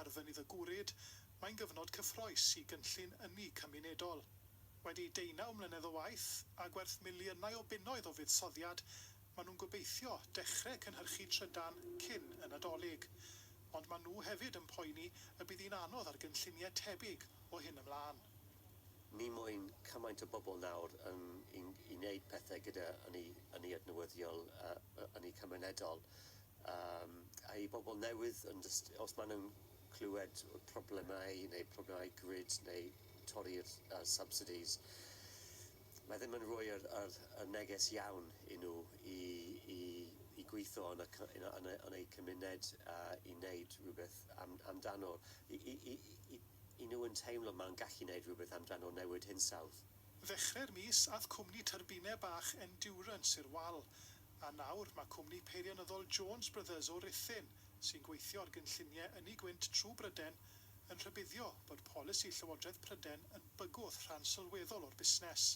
ar Fynydd y Gwrhyd, mae'n gyfnod cyffrous i gynllun ynni cymunedol. Wedi deunaw mlynedd o waith, a gwerth miliynau o bunnoedd o fuddsoddiad, maen nhw'n gobeithio dechrau cynhyrchu trydan cyn y Nadolig. Ond maen nhw hefyd yn poeni y bydd hi'n anodd ar gynlluniau tebyg o hyn ymlaen. Ni moyn cymaint o bobl nawr yn, i, i wneud pethau gyda ynni, ynni adnewyddiol, ynni cymunedol. A i bobl newydd, yn just, os maen nhw'n clywed problemau neu problemau grid neu torri'r subsidies, mae ddim yn rhoi yr neges iawn i nhw i gweithio yn eu cymuned i wneud rhywbeth amdano. I nhw yn teimlo ma'n gallu wneud rhywbeth amdano newid hinsawdd. Ddechrau'r mis, ath cwmni tyrbinau bach Endurance i'r wal, a nawr mae cwmni peirianyddol Jones Brothers o Ruthun, sy'n gweithio ar gynlluniau ynni gwynt trwy Bryden, yn rhybuddio bod polisi Llywodraeth Prydain yn bygwth rhan sylweddol o'r busnes.